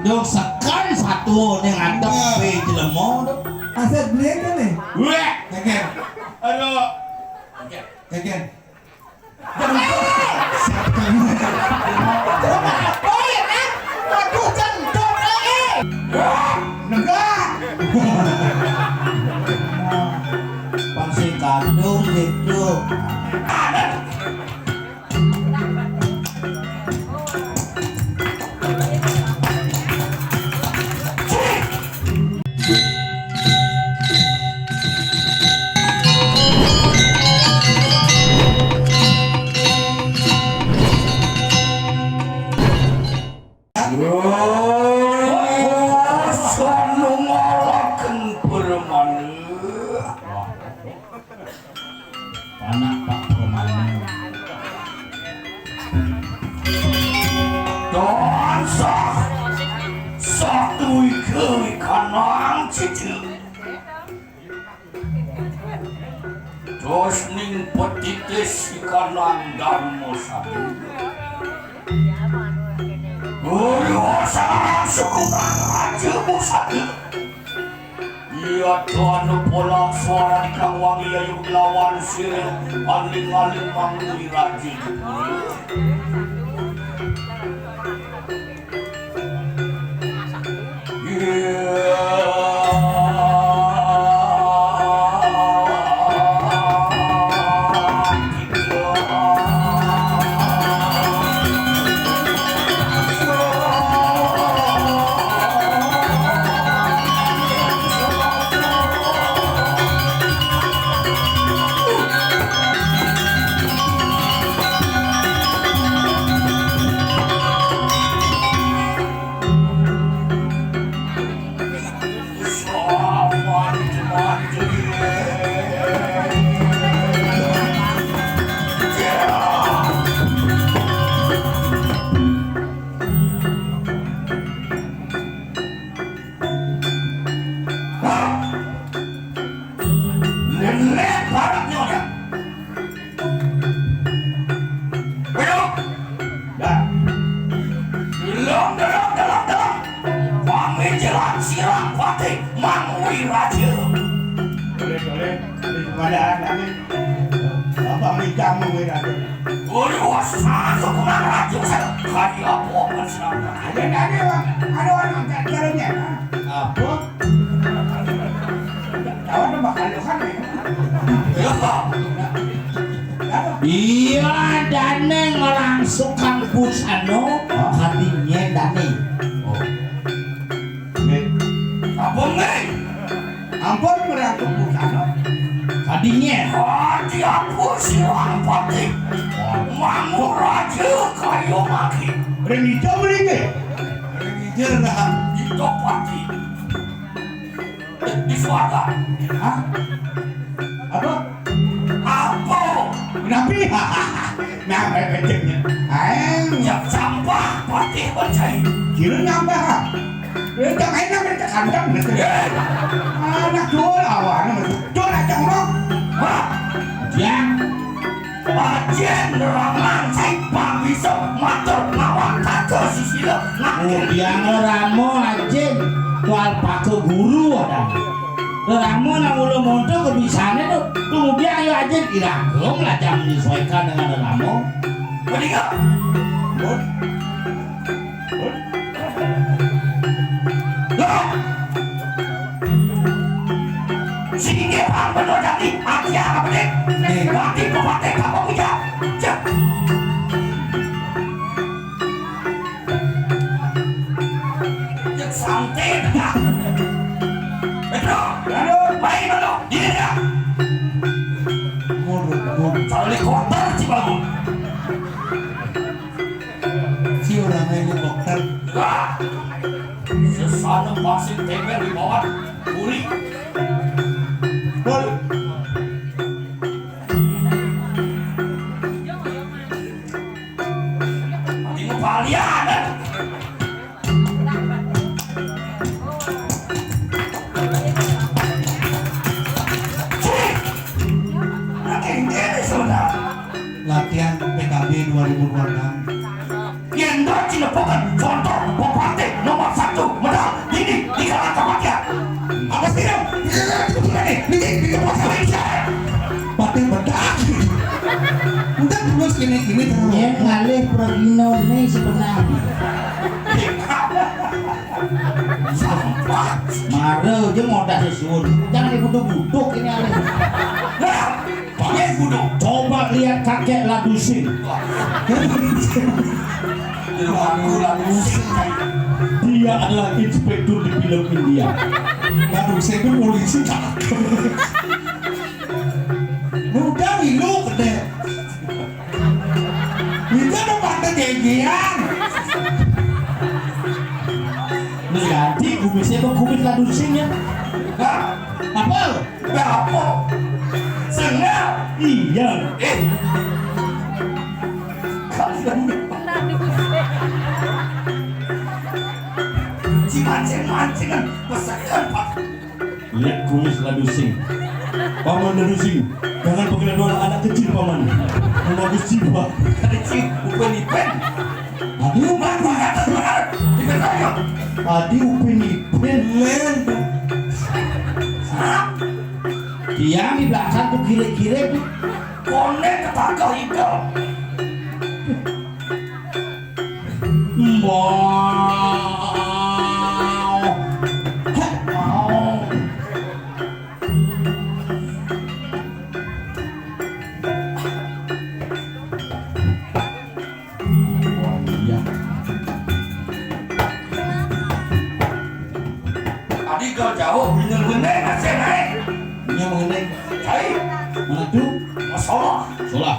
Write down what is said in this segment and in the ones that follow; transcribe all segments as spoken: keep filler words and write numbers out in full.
Dong sekan satu ning ngadep. Nah. Pe jelema dong. Aset beli aja nih. Weh. Geger. Aduh. Geger. Jengkok. Sekan. Apa ya, Kang? Aduh, jengkok, eh. Negak. Pasti kandung gitu. Sanu ngalaken permane. Anak Pak Permane. Tansah satu ike ikanang cici. Terus ning petitis ikanang Darma Sadu. Guru salam suku Raja Musadu. Iya, tuan polak suara di kang wangi ayu lawan siril aling-aling manguli raja di puri. Iya. Leleh baraknya. Ayo. Dah. Deleng, deleng, deleng, deleng. Pamijelan sirah patih Mang Wiraja. Boleh, boleh. Di kemudian kami. Bapak Mijang Mang Wiraja. Boleh, wah, satu pengarah juga saya. Kaya apa, Mas? Ada, ada, Bang. Ada orang tak jalannya, ha? Apa? Iya, dane ngrangsukan busana, kadinye dane. Oh. Nggih. Apa nggih? Ampun ngrangsuk busana. Kadinye. Adi aku sirah patih. Manguraja kaya maki. Ring ija mriki. Ring ija, Rahan. Ida patih. Di swarga. Hah? Apa? Apa? Napi? Nah, beceknya. Aeng. Ya, sampah, patih percaya. Kira nambah. Dia tak main, nak main tak kandang, gitu. Eh. Anak dua lawan, dua nak canggung. Hah? Ya. Ajin ramang sai pang bisa matur ngawak kaca sisila. Ngudiang rama ajin, tual paka guru ada. Rama nang ula monto kebisane tu. Kemudian ayo ajin iragam lah jam menyesuaikan dengan rama. Mendingan. Loh. Singgih pang bener dadi ati apa nih? Nih, ganti bupati kampung ija. Cek. Cek santai dah. Pedro. Pedro. Baik, Pedro. Dia dah. Mundur, mundur. Kalau helikopter sih bangun. Si orang helikopter. Wah. Sesana pasir tempel di bawah. Uri. Pul. Mati mau palian. Cik. Lagi ini sudah. Latihan P K B dua ribu dua puluh enam. Yen ndak cinepukan contoh bupati nomor satu Ini, ini terus. Yang ngalih pragina ini sebenarnya. Mara aja ngodah susun. Jangan dibuduk-buduk ini alih. Nah, pakai buduk. Coba lihat kakek Ladusing. Aku Ladusing. Dia adalah inspektur di film India. Ladusing itu polisi, Kak. Udah milu gede. Itu ada pantai jejean. Ini ganti kumisnya, bang, kumis Ladusing ya. Hah? Apa? Apa? Sengah? Iya. Eh. Kalian mancing-mancingan pesekan, Pak. Lihat kumis Ladusing. Paman Ladusing, jangan pakai dua anak kecil, Paman. Membagus jiwa. Kecil, bukan ipen. Tadi Upin Ipin. Tadi Upin Ipin. Men. Tiang di belakang tuh kiri-kiri tuh. Konek ketakah itu. Mbah. Iya. Tadi kau jauh, bener-bener masih naik. Iya, mengenai. Hai. Mana tuh? Masalah. Salah.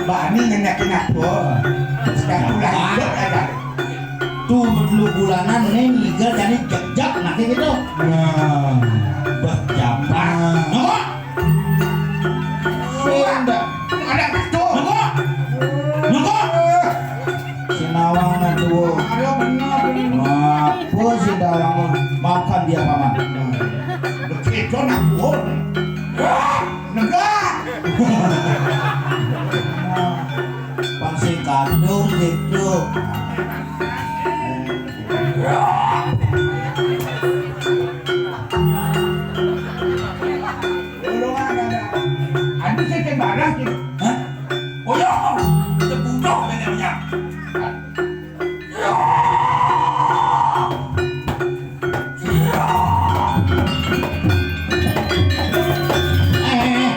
Bani ngenyakin aku. Sekarang udah hidup aja. Tuh, telu bulanan nih, ngiga jadi jejak, nah, kayak gitu. Nah, bah, jampang. Nah. Nengok. Sunda. Ada betul. Nengok. Nengok. Si Nawang atuh. Ada benar, benar. Apa si Nawang? Maafkan dia, Paman. Begitu nak pun. Negak. Pasti kandung gitu. Aduh, saya barang gitu. Hah? Oh ya, itu budak namanya. Eh,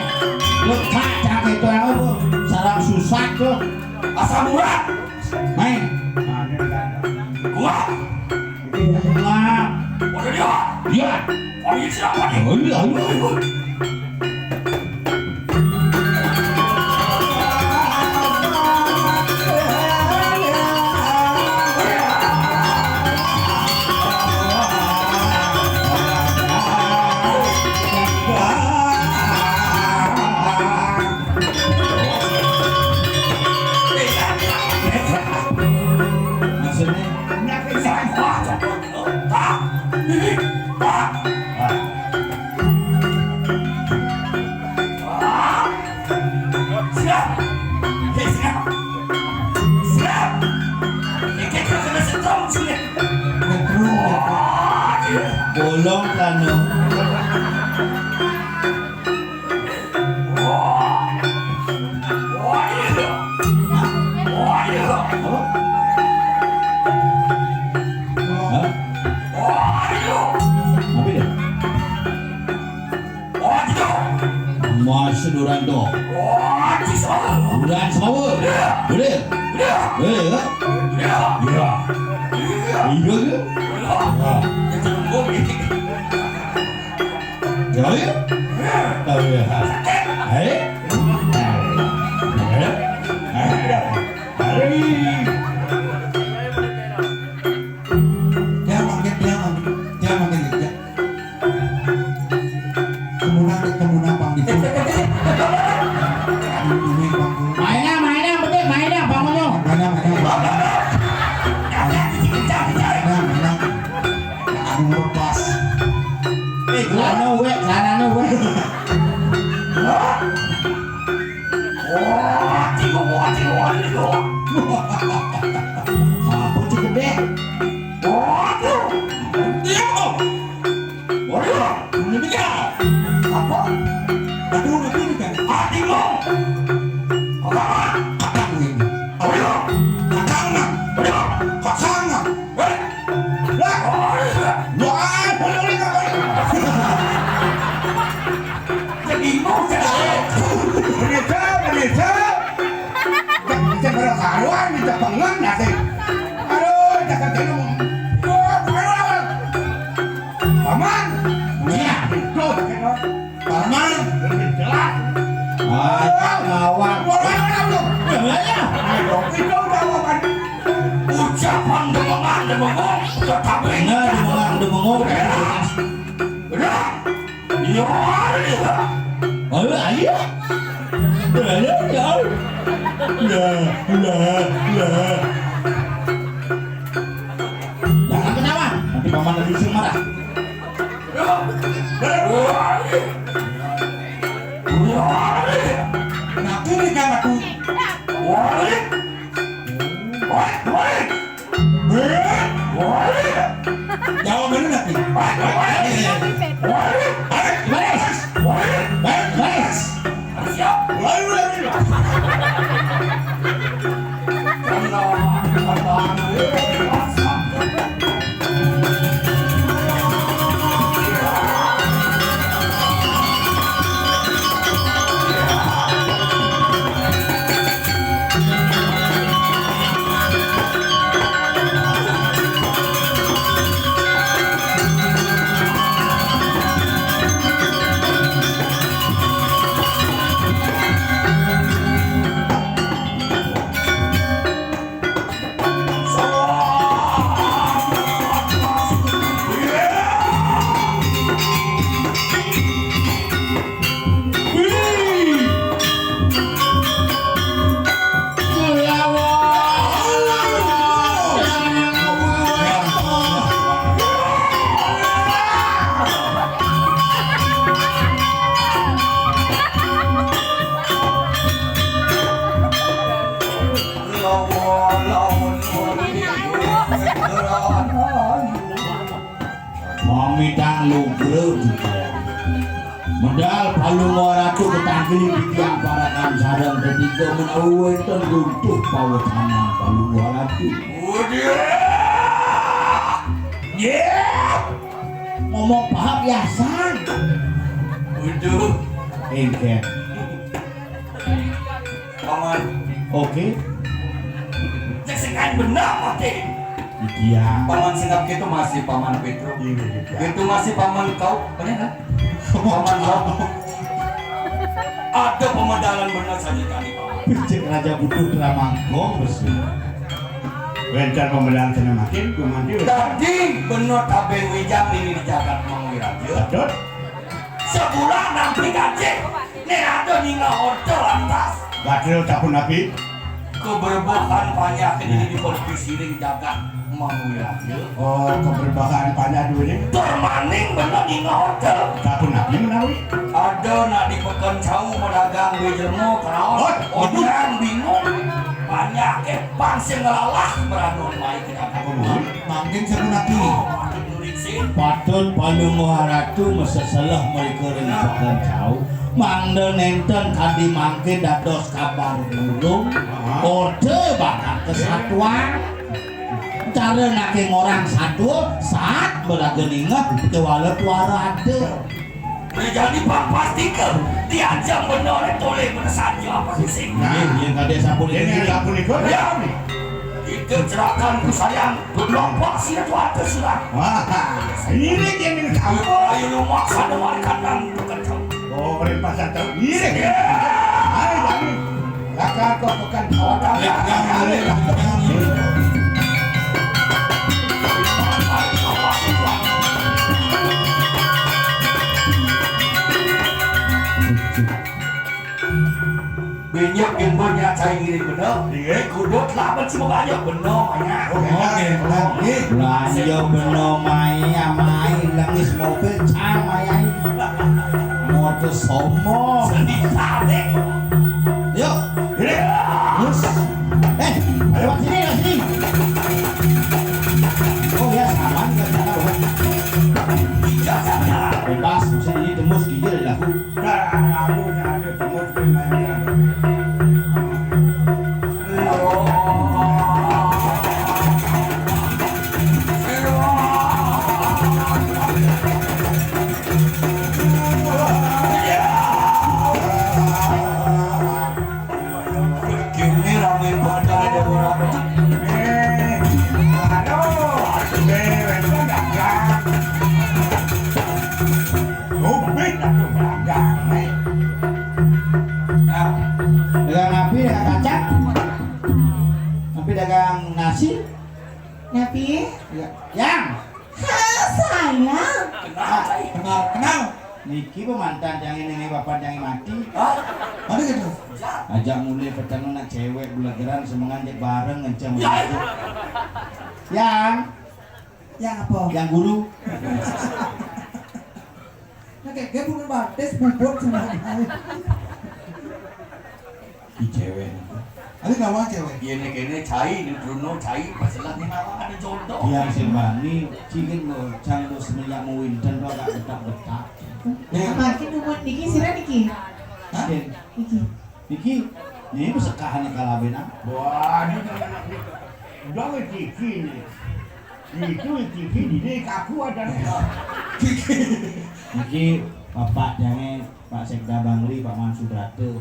lu kacang itu apa? Sarang susah tuh. Asam urat. Main. Gua. Gua. Udah dia. Dia. Oh, iya, siapa nih? Oh, iya, iya. Maksudnya? Siap. Hei, siap. Siap. Ini kita kena setrum sini. Bolong kan, no? Hah? Apa dia? Mas Durando. Bulan Semawa. Boleh? Boleh, kan? Iya. Iya, ke? Ya. Ya, ya. Tahu ya. Hai. Hai. Hai. Dia makin, dia makin, dia makin, dia. Bengan nasi. Aduh, jangan kena. Wah, paman. Paman. Iya. Itu, gitu. Paman. Lebih jelas. Ah, ngawang. Wah, wah, wah, wah. Iya. Aduh, itu jawaban. Ucapan demengan, demengan. Tetapi nah, demengan, demengan. Udah. Iya, iya. Oh, iya. Iya, iya. Ya, ya, ya. Jangan ketawa, nanti paman lagi sing marah. Nah, ini kan aku. Walik. Walik, walik. Jawab bener nggak nih? Baris, baris, baris, baris. Siap. Mulai, mulai, mulai. Mamitang lugra juga. Medal Palungguh Ratu ketangkil di tiang parakan sareng ketiga menawi wonten runtuh pawetana Palungguh Ratu. Waduh. Yeah. Ngomong paham ya, Sang. Waduh. Engke. Paman. Oke. Cek sing kain bener mati. Iya. Paman singap gitu masih Paman Petro. Iya, iya. Gitu masih Paman kau, apa ya, kan? Paman kau. Ada pemedalan bener saja tadi, Paman. Cek Raja Butuh Tramangkong, besi. Wénten pemedalan sing makin, kumanti wénten. Dadi bener kabéh wijang niki di jagat Mang Wiraja. Betul. Sebulan nampi gaji. Nek ada ninggal hotel lantas. Gatel tak pun nabi. Keberbahan panjak ini di kolpi siring jagat Mang Wiraja. Oh, keberbahan panjak dulu ini. Termaning bener ninggal hotel. Tak pun nabi menawi. Ada nak di Pekan Cau pedagang bejemo kaos. Oh, orang bingung. Panjak ke pang sing ngelalah beranun mai ke dagang. Mangkin sebenarnya. Oh, Patut Palungguh Ratu meseselah mereka ring Pekan Cau. Mangda nenten kadi mangkin dados kabar burung. Orde bakal kesatuan. Cara nake ngorang satu, saat beraga ningeh, kewala tuara ada. Nah, jadi pang pastika diajak bener toleh bener saja apa sih? Nah, yang kade sapunika. Ini sapunika. Ya. Kita cerahkan ku sayang. Gelombang sira tuata sira. Wah, ini yang ini kamu. Ayo lu maksana mari kandang pekan kau. Oh, perintah satu. Ini. Ayo kami. Lakar kau pekan kau. Banyak yang banyak cai ngiring bener. Iya. Kudut laban cuma banyak bener banyak. Oke, oke. Belanja bener maya, mai lengis mobil cang maya. Motor sombong. Sedih tarik. Yuk. Iya. Terus. Eh, ayo, Pak, sini, Pak, sini. Oh ya, sama nih, nggak salah, Pak. Iya, sama. Bebas, bisa ini tembus gigi dari lagu. Nah, aku, nah, aku. Kene rame banget ada orang. Dagang nasi. Napi? Ya. Yang. Ha, sayang. Kenal, kenal, kenal. Niki pemantan yang ini, bapak yang mati. Hah? Ada gitu. Ajak mulai petang nak cewek belageran semengan jek bareng ngenceng. Ya. Yang. Yang apa? Yang guru. Nah, kayak gue bukan batis, bubut semua. Di cewek. Ada kawan cewek? Iya, nih, kayaknya cai, nih, Bruno, cai, pas jelas nih, nama ada jodoh. Iya, sing bani, cikin lo, cang lo semenjak mau winter, lo agak betak-betak. Ya. Makin umur niki, sira niki. Hah? Niki. Niki, ini sekahan kalau benar. Waduh, dong, Kiki nih. Itu Kiki di kaku ada. Kiki. Niki, Bapak jangan, Pak Sekda Bangli, Pak Mansur Brata.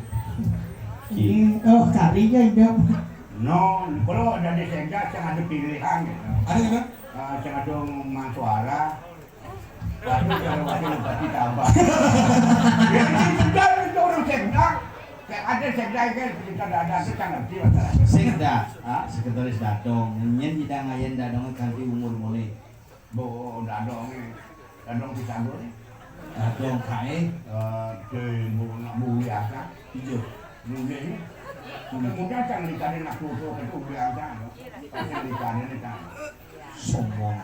Iya. Oh, karinya hidup. No, kalau ada di Sekda, saya ada pilihan gitu. Ada gitu? Ah, saya ada Mansuara. Tapi kalau wakil bupati tambah. Ya, ini sudah itu orang Sekda. Kayak ada Sekda kan, kita ada, ada, kita ngerti masalah. Sekda, ah, sekretaris Dadong, nyen tidak ngayen Dadong kanti umur mulai. Bo, Dadong ni. Dadong di Sago ni. Dadong kae. Eh, di bu, nak bu biasa. Iya. Mulai ni. Mudah-mudahan jangan dikali nak tutup itu biasa. Pasti dikali ni kan. Sombong.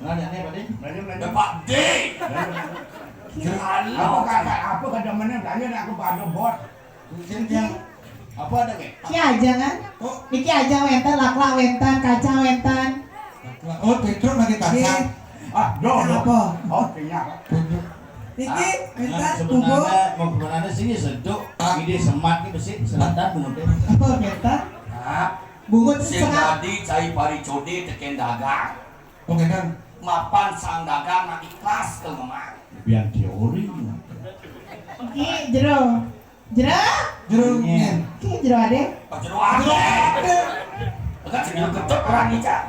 Nanya ni, Pak Ding. Nanya, nanya. Pak Ding. Nanya, nanya. Kira apa kata, apa kata mana tanya nak aku pada bos. Mungkin dia apa ada ke? Ki aja kan? Oh. Niki aja wenten, laklak wenten, kacang wenten. Oh, Petruk lagi kacang. Iya. Ah, doh. Apa? Oh, kenyang. Petruk. Niki, ah, wenten, bubur. Sebenarnya, mau kemana sini seduk? Ah. Ini semat ni besi, selatan bungut. Apa wenten? Ah. Bungut sing semat. Dadi cai pari code teken dagang. Oke, kan? Mapan sang dagang nak ikhlas ke memang. Biar teori. Niki jero. Jero? Jero nyen. Niki jero ade. Oh, jero ade. Jero ade. Enggak, jero gedek orang ni, Cak.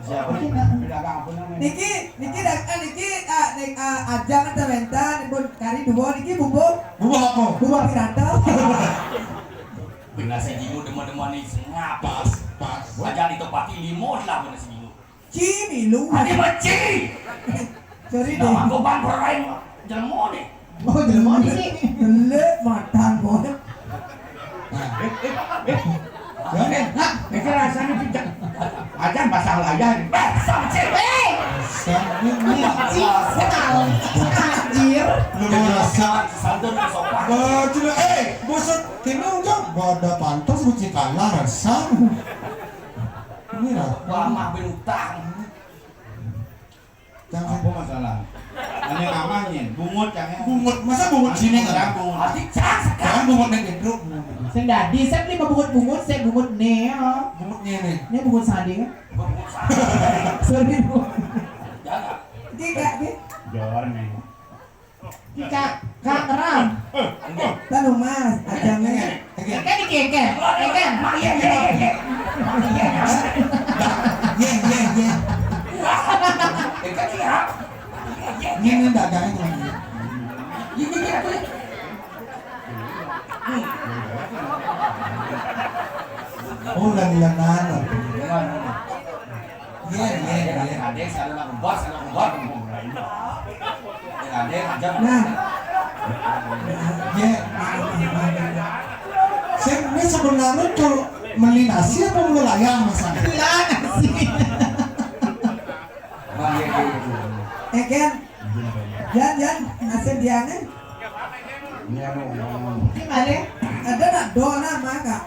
Siapa? Niki, Pak. Dagang apa namanya? Niki, niki dak, eh, niki, ah, nik, ah, ajang atau mentan, pun kari dua, niki bubur. Bubur apa? Bubur piranto. Bina si Jimu dema-dema ni sengap. Pas, pas. Aja ditepati lima lah bina si Jimu. Ci milu. Ade meci. Sorry deh. Nama goban perai jelema ni. Oh, jelema ni sih. Belek matan, boy. Nah. Eh, eh, eh. Ya, ni. Nah, ini rasanya pijak. Ajan basah layar. Basah, cik. Eh. Basah. Ini, ini. Cik, sekali. Anjir. Lu mau rasa? Santun sopan. Baju, eh, bosot. Kena ujang. Gua ada pantas, gua cik kalah, rasa. Ini lah. Lama berutang. Jangan. Apa masalah? Ane mamah nyen, bungut jangan. Bungut, masa bungut sini kan? Jangan bungut. Ati cang sekarang. Jangan bungut nih, Pedro. Sing dadi, saya beli bungut-bungut, saya bungut nih, ya. Bungut nih, nih. Ini bungut sadi, kan? Bungut sadi. Sorry, Bu. Jangan. Ini, Kak, ini. Jangan nih. Kak, Kak Ram. Tahu, Mas, ajangnya. Ikan dikengken, ikan. Mak, iya, iya, iya, iya. Iya, iya, iya. Ikan siap. Ini, ini dagangnya tuh. Iya, iya, iya, iya. Oh, ulang-ulangan. Iya, iya, iya. Ade selalu nak ubah, selalu nak ubah. Ade aja. Nah. Iya. Sing, ini sebenarnya kalau meli nasi apa meli layang, Mas? Meli nasi. Bang, iya, iya, iya. Eh, Ken. Jan, Jan, nasi dia nih. Ini anu, ngomong. Gimana? Ada nak doa nak makan?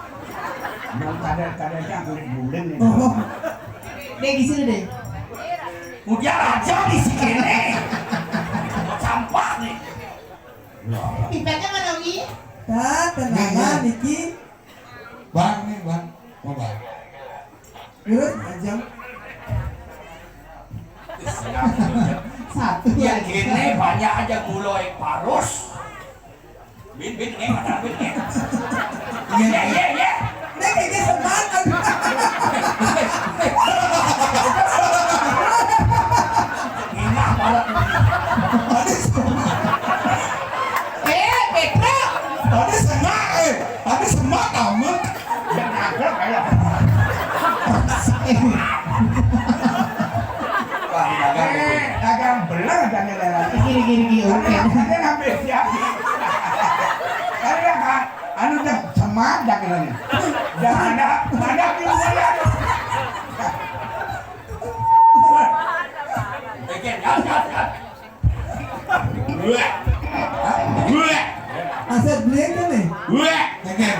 Belum kada, kada aja aku bulan ni. Oh. Deh, di sini deh. Udah aja di sini. Sampah ni. Pipetnya mana, Wi? Dah, tenang lah, Niki. Bang, nih, Bang. Mau, Bang. Terus aja. Satu ya, lagi. Ini banyak aja mulai parus. Bin, bin, ini mana, bin, ini? Iya, iya, iya. Ini gigi semangat. Ini malah. Tadi semangat. Eh, Petra. Tadi semangat, eh. Tadi semangat amat. Yang ada kayak. Wah, dagang. Eh, dagang beler, dagang, dagang. Gini, gini, gini, oke. Saya ngambil siap. Saya nggak, anu, dah, semat, dagangannya. Dah ada, ada di luar, ya. Bikin, gas, gas, gas. Wah. Wah. Aset beli aja nih. Wah. Keken,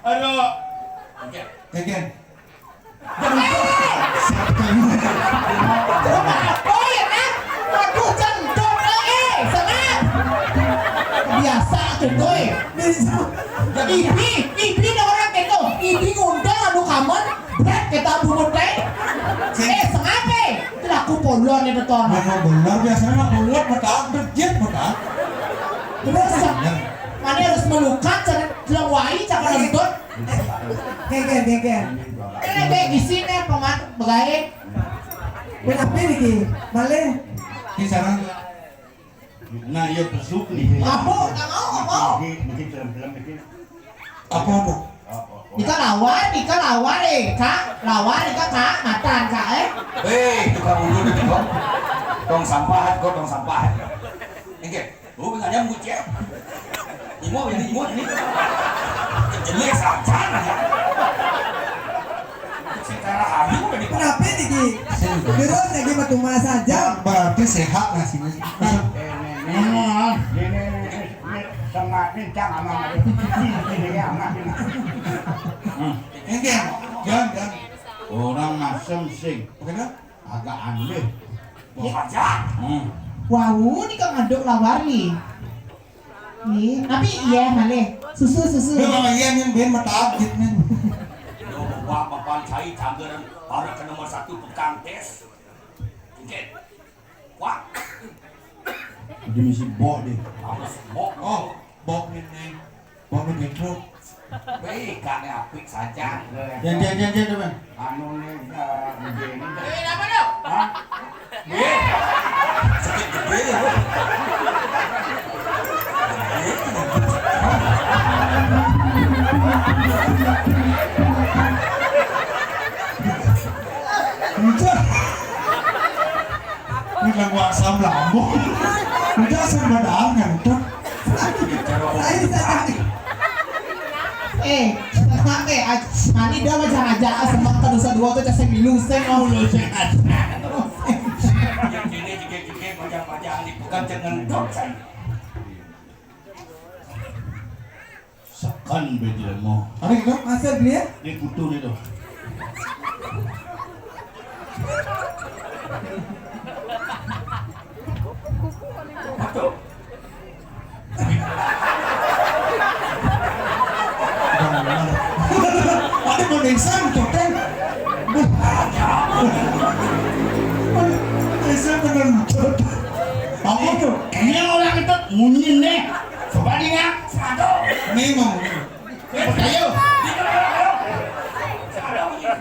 Aduh. keken. Oi, ah, aku cendot, eh, eh, senang. Biasa tuh, oi. Ibi, ibi orang gitu. Ibi ngundang anu kamen, bret kita bungut teh. Eh, sengape? Itu laku polon itu ton. Nah, bener biasanya mah buat mata, berjit mata. Terus, mana harus melukat, jangan bilang wai, jangan lembut. Keken, keken. Eh, kayak di sini pemat begawe. Kenapa nih ki? Malih. Di sana. Nah, iya besuk nih. Apa? Nggak mau, nggak mau. Ini mungkin film-film ini. Apa apa? Ika lawar, ika lawar, eh, kak, lawar, ika kak, matan kak, eh. Hei, tukang urut itu kok. Tong sampah, kok tong sampah. Oke, oh, nggak nyambut ya. Imo ini, imo ini. Jelas saja ya. Secara hari udah di Kenapa nih ki? Terus lagi mah cuma saja. Berarti sehat nasinya. Ini, ini, ini, ini, ini, tengah ini cang sama ada. Ini ya, sama ini. Keken, jangan, jangan. Orang masem sing Kenapa? Agak aneh. Wajar. Hmm. Wau, ini kak ngaduk lawar nih. Nih, tapi iya malih. Susu, susu. Lu kalau iya nih ben mata abit nih. Lo bawa papan cai canggeran para ke nomor satu tukang tes. Oke. Wah, Jadi misi bok deh. apa sih bok? Oh, bok nih nih. Bok nih gitu. Wih, kane apik saja. Jangan jangan jangan jangan. Anu nih, eh, begini. Eh, apa dong? Hah? Wih, sakit gede ya. Udah. Ini lagu asam lambung. Udah asam pada angan tuh. Eh, sampai ani dah macam aja semak terus dua tuh cacing milu sing oh lu sing. Gini, gini, gini, panjang-panjang di bukan jangan dok saya. Sekan be jelema. Ada gitu? Masa beli ya? Dia kutu dia tu. Betul. Ada Indonesia betul kan? Indonesia benar betul. Apa tuh? Ini orang itu munyi nih. Coba dengar. Satu. Memang. Percaya.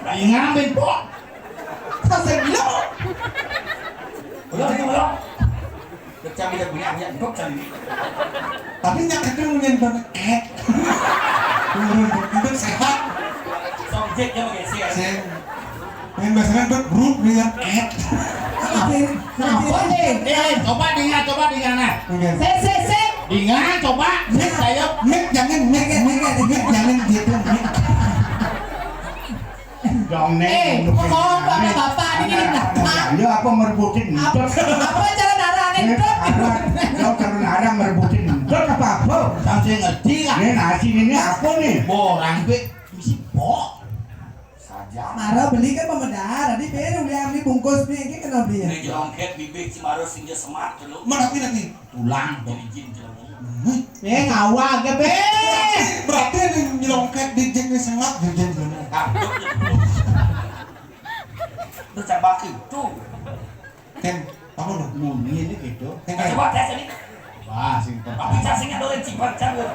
Dengar ben pok. Kasih lo. Udah, udah, udah. Kecam dia punya, punya, dok, cari. Tapi nyak itu menyentuh ket. Menurut itu sehat. Subjeknya pakai sih. Sing. Yang biasanya tuh grup dia ket. Apa nih? Eh, coba dengar, coba dengar nah. Oke. Sik, sik, sik. Dengar, coba. Saya Mik jangan mik mik mik jangan gitu mik. Dong Eh, nih. Kok bapak-bapak ini gini nah. Ya apa merebutin Apa, entut? Apa cara naranin Eh, tuh? Apa? Kau kalau ngarang merebutin entut apa apa? Sampai ngerti lah. Ini nasi ini apa nih? Borang be. Misi pok. Saja. Mara beli kan pemedar, tadi beli beli bungkus nih, ini kena beli ya. Ini jongket bibik Cimarus sing dia semat dulu. Mana lagi lagi? Tulang jadi jin jelema. Hmm. Eh, ngawag ya, be. Berarti yang nyelongket di jeng ini sengak jajan jajan. Kardok. Lu coba itu. Ken, apa lu? Munyi ini gitu. Ken, Nah, coba tes ini. Wah, sing Tapi cacingnya dolen cipar cabut.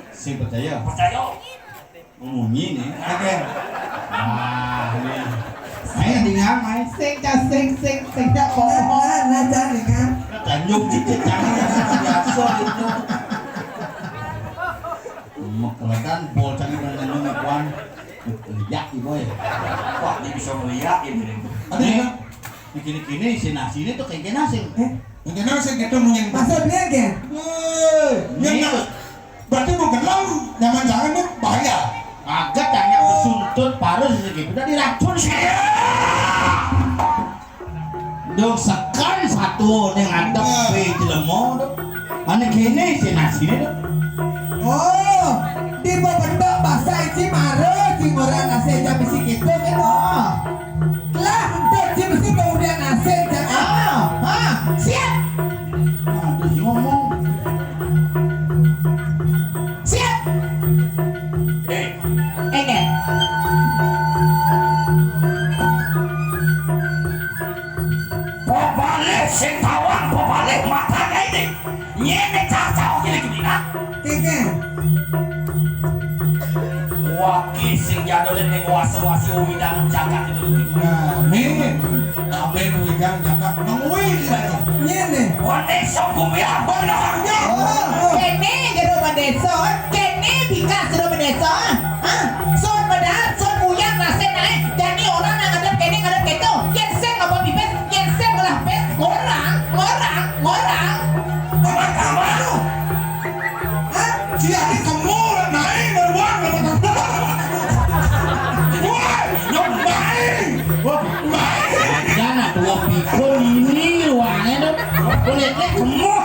sing percaya. Percaya. Munyi nih. Ken, Ken. Wah, ini. Ayo dengar, ayo. Sing, sing, sing, sing, dah, Nah, bohong. nah, nah, jangan kan. Tanjung gitu, jangan biasa gitu. Mekelekan bol cari tanjung kuan. Liak ibu ya. Wah, dia bisa meliak ini. Ada ya? Kini-kini si nasi ini tuh kayak nasi. Eh, kayak nasi gitu mungkin. Maksudnya kayak? Eh, ya, berarti mau gelam, nyaman jangan tuh bahaya. Agak tanya ke suntut parus segitu udah diracun sih. Duh, sekan satu ning ngadep pe jelema, duh. Ane kene si nasine, duh. Oh, di bebentuk basa iji mare, sing ora nase jam bisi gitu, kan? Oh. Lah, untuk ji bisi kemudian nase jam. Ah, ah, siap. Aduh, ngomong. Siap. Eh, Enggak. Pepalih sing tawang, pepalih matane ini. Nyene cacau gini gini nah. Enggak. Waki sing jadulin ning wasa-wasi uwidang jagat itu. Nah, ini. Tapi uwidang jagat nengwi kita. Nyene. Wani sok kupiah bener. Ya. Oh, kene jero Pak Desa. Kene bika suruh mendeso, ah? Sun medar, sun uyang, nasib naik. Jani orang nang ngadep kene, ngadep keto. Yen sing apa pipis, yen sing ngelah pis, ngorang, ngorang, ngorang. Orang kamu. Hah? Sia ini kemul, naik, beruang, dapat apa? Woi, nyong naik. Wah, naik. Jangan tua pikun ini ruangnya dong. Kulitnya gemuk.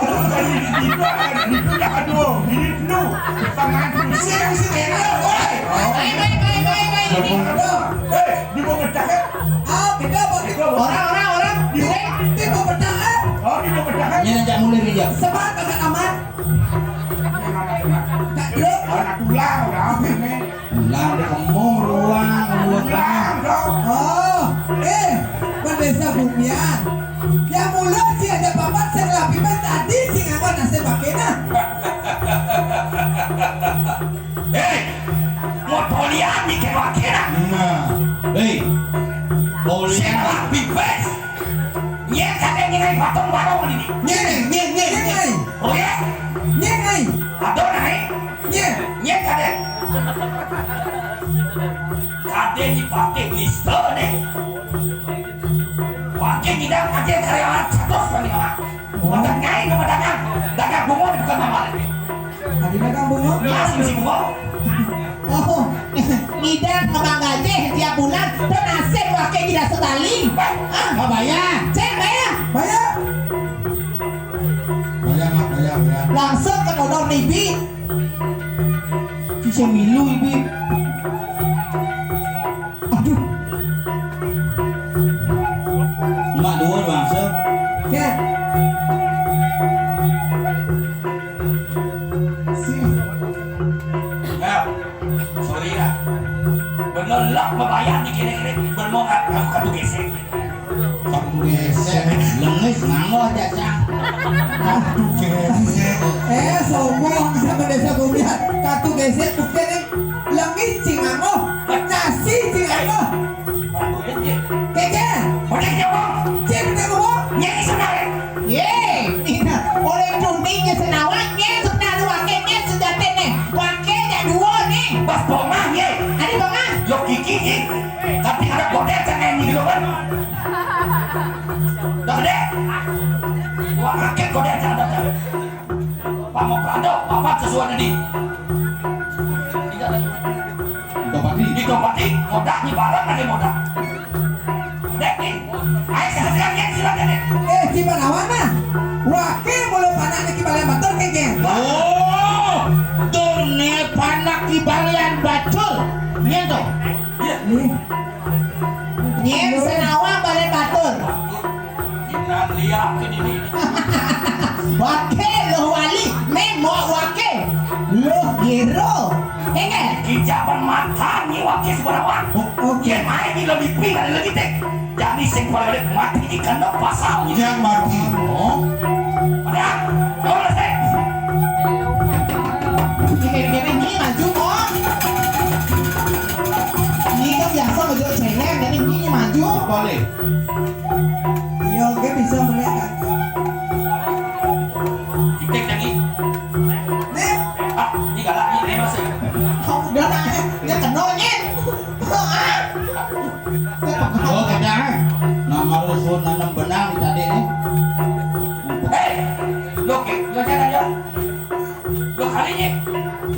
Itu, itu dah, aduh, ini dulu. Tangan sini, sini, woi. Baik, baik, baik, baik, baik. Hei, di bawah pecah, kan? Ah, kita apa? Orang, orang, orang. Di bawah, di bawah pecah, kan? Oh, di bawah pecah, kan? Ini ajak mulai nih, Jang. Sebat, amat, amat. Tak dulu. Orang tulang, orang ini. Lah, kemong ruang, ruang. Oh, eh, Pak Desa Bumian. Ya mula si aja papat sing rapi pas tadi sing apa nasib bakena. Eh, mau tolian nih ke bakena. Nah, eh, tolian. Sing rapi pas. Nyén kadén nyén patung barong ini. Nyén, nyén, nyén, nyén. Oh ya? Nyén. Aduh, naik. Nyén, nyén kadén. Kadén di partai Mister nih. Wakil ngidang kadén karyawan seratus karyawan. Makan nyai nama dagang. Dagang bunga di tukang mamal. Adi dagang bunga? Mas mesti bunga. Oh, ngidang kembang gajah tiap bulan. Tuh nasib wakil tidak sekali. Ah, nggak bayar. Cek bayar. Bayar. Bayar, Mak, bayar, bayar. Langsung ke Dodor Nibi. Cici milu, Ibi. Aduh. Mak dua bangsa. Cek. Si. Ya, sorry lah. Bener lah, membayar dikit-dikit. Bener mau nggak, nggak, nggak tuh gesek. Kamu gesek. Lengis nganggo aja, Cang. Aduh, gesek. Eh, sombong sama Desa Bumian. Katu gesek, buktinya lengis cing nganggo. Casi cing nganggo. Keke. Udah jawab. Cing udah ngomong. Nyai senang. Ye, oleh dunia senawang, ye sebenarnya wakilnya sejatinya. Wakilnya dua nih. Pas bongah, ye. Ada bongah. Yo, gigi, ye. Tapi ada godet yang ini dulu, kan? Udah gede. Wah, kaget kok dia ada. Pak mau pelado, bapak sesuai tadi. Tidak lagi. Ditopati. Ditopati, modal di barang lagi modal. Dek, nih. Ayo, sekarang yang silakan, dek. Eh, gimana mana? Wake belum anak nih kembali motor, kengkeng. Oh, tuh nih panak di balian bacul. Iya tuh. Iya. Nih. Nyén senawa balen batur. Inan liak ini. Wake loh wali, mémok wake. Loh gero. Enggak. Kijaban mata ni wake sebenarnya. Oh, oh. Yén main ni lebih ping ada lagi teh. Jadi sing paling mati di kandang pasal ni. Yang mati. Oh. Ada. Tahu lah teh. Ini, ini, ini maju, Bos. Ini kan biasa maju cengeng, jadi ini maju. Boleh. Iya, oke, bisa melihat. Titik lagi. Nih. Ah, ini galak, ini, ini masih. Kok udah naik? Dia kenal, Nyin.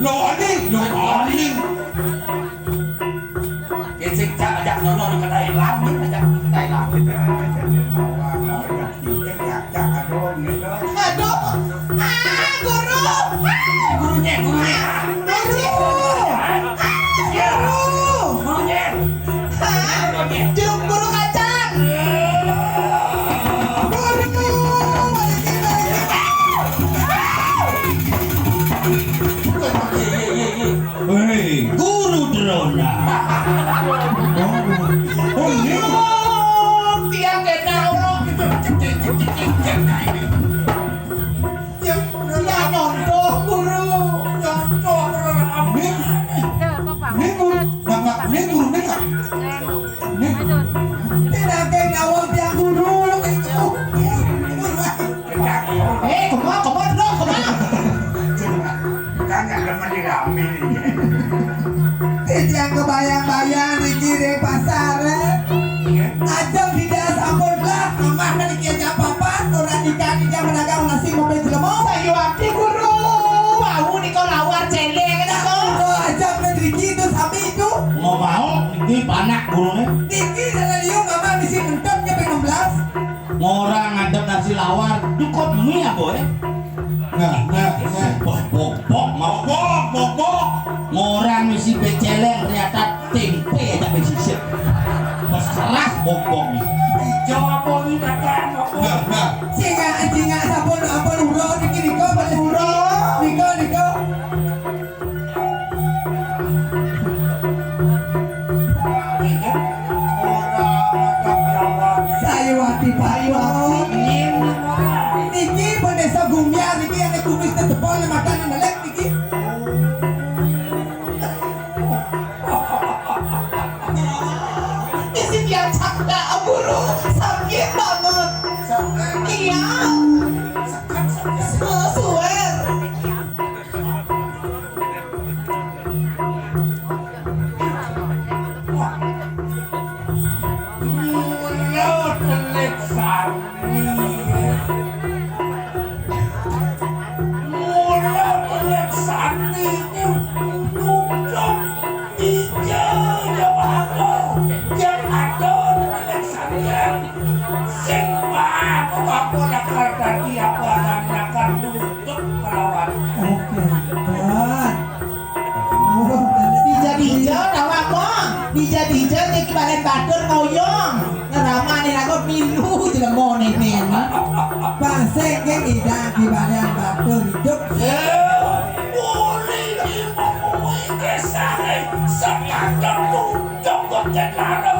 Lo oli, lo oli. Sing jak ajak nyono nang kedai langit, ajak nang kedai langit. Aduh. Ah, guru. Ah, gurunya, gurunya. Guru. Ah, guru. Gurunya. Hah? Jeruk buru kacang. Guru, balikin, balikin. Hei, Guru Drona. Oh, oh, ini. Tiang kena orang. Ya, ya, nyontoh, Guru. Nyontoh, Guru. Ini, ini, Guru. Nggak, nggak, ini Guru, ini nggak. Ini. Tidak ada yang nawang tiang Guru. Itu. Guru. Eh, kemana, kemana, kemana? Kan nggak demen dirame ini. Titiang kebayang-bayang niki ring pasar. Ajeng tidak sampun lah, mamah niki aja apa-apa, ora dikani jam pedagang nasi ngopi jelema. Sayuwakti guru, wau nika lawar céléng nika. Oh, ajeng niki itu sami itu. Mau mau niki panak gurune. Niki dalam liu mamah misi ngentut ke enam belas. Ngorang ngadep nasi lawar, dukut mie apa, eh? Nah, nah, nah. Bok, bok, bok, mau bok, bok, bok. Ngorang misi becéléng, ternyata tempe aja misi sisip. Pas keras bok, bok nih. Ijo apa ini makan, bok, bok? Nah, nah. Singa, singa, sampun, ampun, ura, niki, nika, pada ura. Nika, nika. Sayuwakti, Pak. Niki pendesa Gumiar niki, ane kumis tetepon, makanan melek niki. Isi diacak dah, buru. Sakit banget. Iya. Suwer. Mula telik sani. Mula telik sani. Nunjuk ija ya waduh. Yang ada telik sani. Sing mau aku nakal tadi, aku akan nakal nunjuk melawan. Oke, hebat. Oh, dija-dija tawang, Bang. Dija-dija niki balen batur ngoyong. Ngeramane lagu milu jelema nene. Bang, sing nggih ngidang di balen batur idup. Eh, boleh diomongin kisah, eh, sekadar tuh, jogot tetara,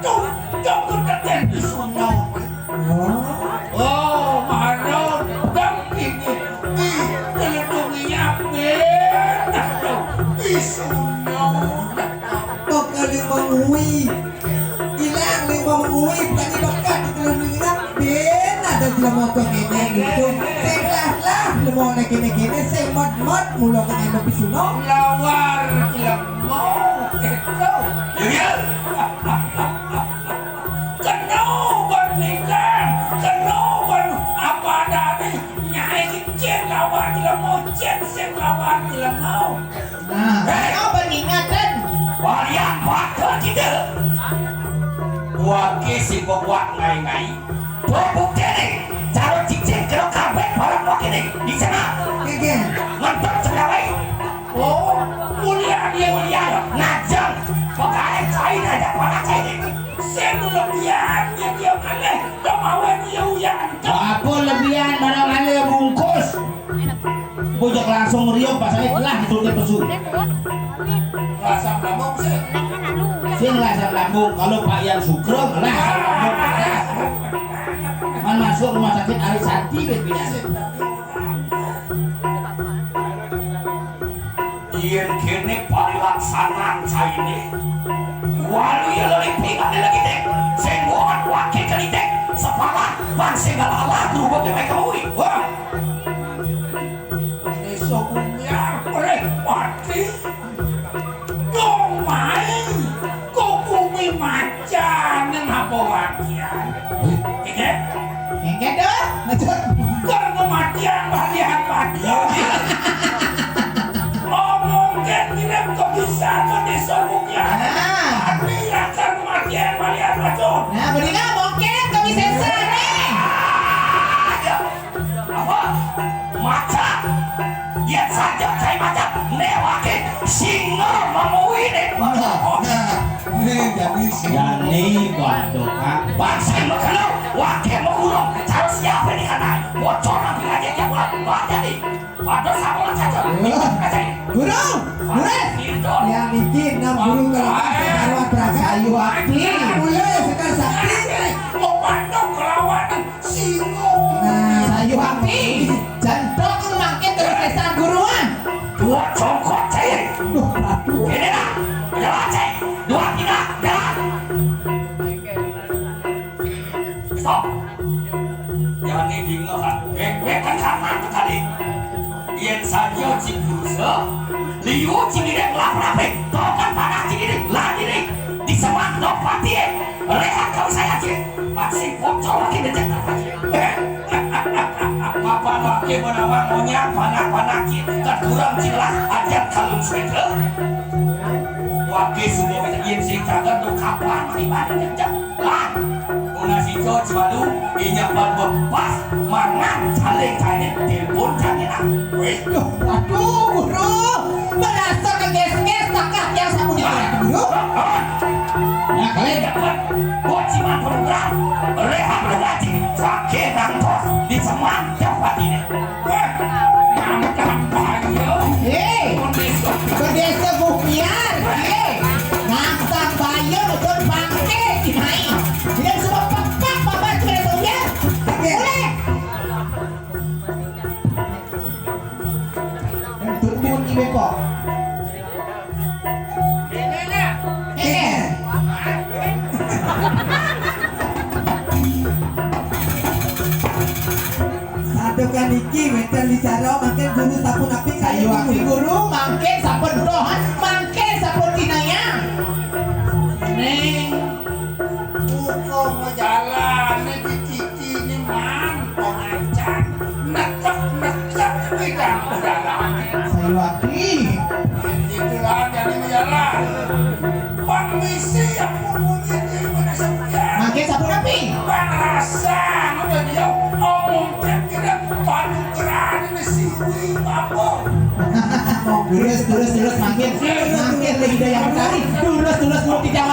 tuh, jogot tetara di sono. Oh, mano dang iki. Ih, telungi ape? Isuno. Kok kali mengui? Ilang li mengui, tadi bekat di telungi nak. Ben ada jelema kok ngene gitu. Sing lah-lah, jelema nek kene-kene, sing mot-mot, mula kena lebih suno. Lawar jelema, gitu. Ya, ya. Kena ban nikah, kena ban apa adane, nyai cen lawan jelema, cen sing lawan jelema. Nah, hei, apa ingaten? Wayang bakal kita. Wake sing kuat ngai-ngai. Tuh buktene, cara cicing kena kabeh barang wakene. Di sana. Nggih. Mantap sendawai. Oh, mulia dia mulia. Najang. Pekain kain aja panak kain ini. Sing lebihan ya dia maneh, kemauan ya uyan. Apa lebihan barang ale bungkus? Bojok langsung meriup, pasane telah ditutup pesu. Rasa lambung sih. Sing rasa lambung, kalau Pak Yan Sugro, lah. Man masuk rumah sakit Ari Santi, piye? Yen kene parilaksanan saine. Walu ya lho, ipingane lagi, Dik. Sing kuat wakil kene, Dik. Sepalah, bang sing kalah, berubah dia mereka mui. Wah. Iso kunyar, oleh mati. Dong main, kok bumi macan, apa wakian? Iya? Engke dah, lanjut. Kok kematian, balian mati. Om Aja cai macan, né waké singa mamuwi né. Nah, nah, né jani singa. Jani waduh, Kang. Bangsa makélo, waké makulung. Cara siapa di kana? Bocor nanti aja dia pulang. Wah, jadi. Waduh, sama lah, cacok. Wah. Guru, guru. Ya, niki enam guru kalau bahasa Darwa Praga. Sayu Akti. Mulai Sekar Sakti. Mau bandung kelawan. Singgung. Nah, sayu api. Jandok mangkin terus lesan guruan. Dua congkok cai. Duh, aduh. Ini dah. Jalan cai. Dua tiga. Jalan. Stop. Jangan ini dengar. Bek bek kan karena tadi. Yén saja cigurusa, liu cigiré nglap-lapé, topan panah cigiré, lah diri, disemang dok patié, réhat kamu saya cik, pasti bocor lagi becek. Mapan laki menawa ngonyang panah-panah cik, kat kurang cilah, ajar kalung suéter. Waki semua kita yén sing cagar dok kapan, mari-mari ngejak. Lah, mun si George baru, inya pan bepas, mangan caling kain, telepon caling ah. Wih, duh, aduh, guru, merasa keges-ges, takah yang sapu di guru. Ya, kali. Dapat, buat si Mak program, rehat bergaji, sakit nangkos, di seman, tiap hatinya. Hei, ke desa Bukian. Hei, nantang bayar betul bangke, Cimai. Tidak semua pepak, Bapak, sudah bayar. Boleh. Turun di Bepok. Santukan niki wénten bicara mangkin guru sampun apik. Sayu api guru mangkin sampun doh, mangkin sampun dinaya. Ning, buka majalah ning Ini man pengacan nekek-nekek bidang pedalaman. Sayuwati. Itulah jadi menjalan. Pang misi yang punyi di mana saja. Mangke sampun api? Pang rasa udah dia omong kira-kira panugrahan ini siwi apa? Terus, terus, terus, mangke, mangke, Ida yang mencari. Terus, terus, mau tidak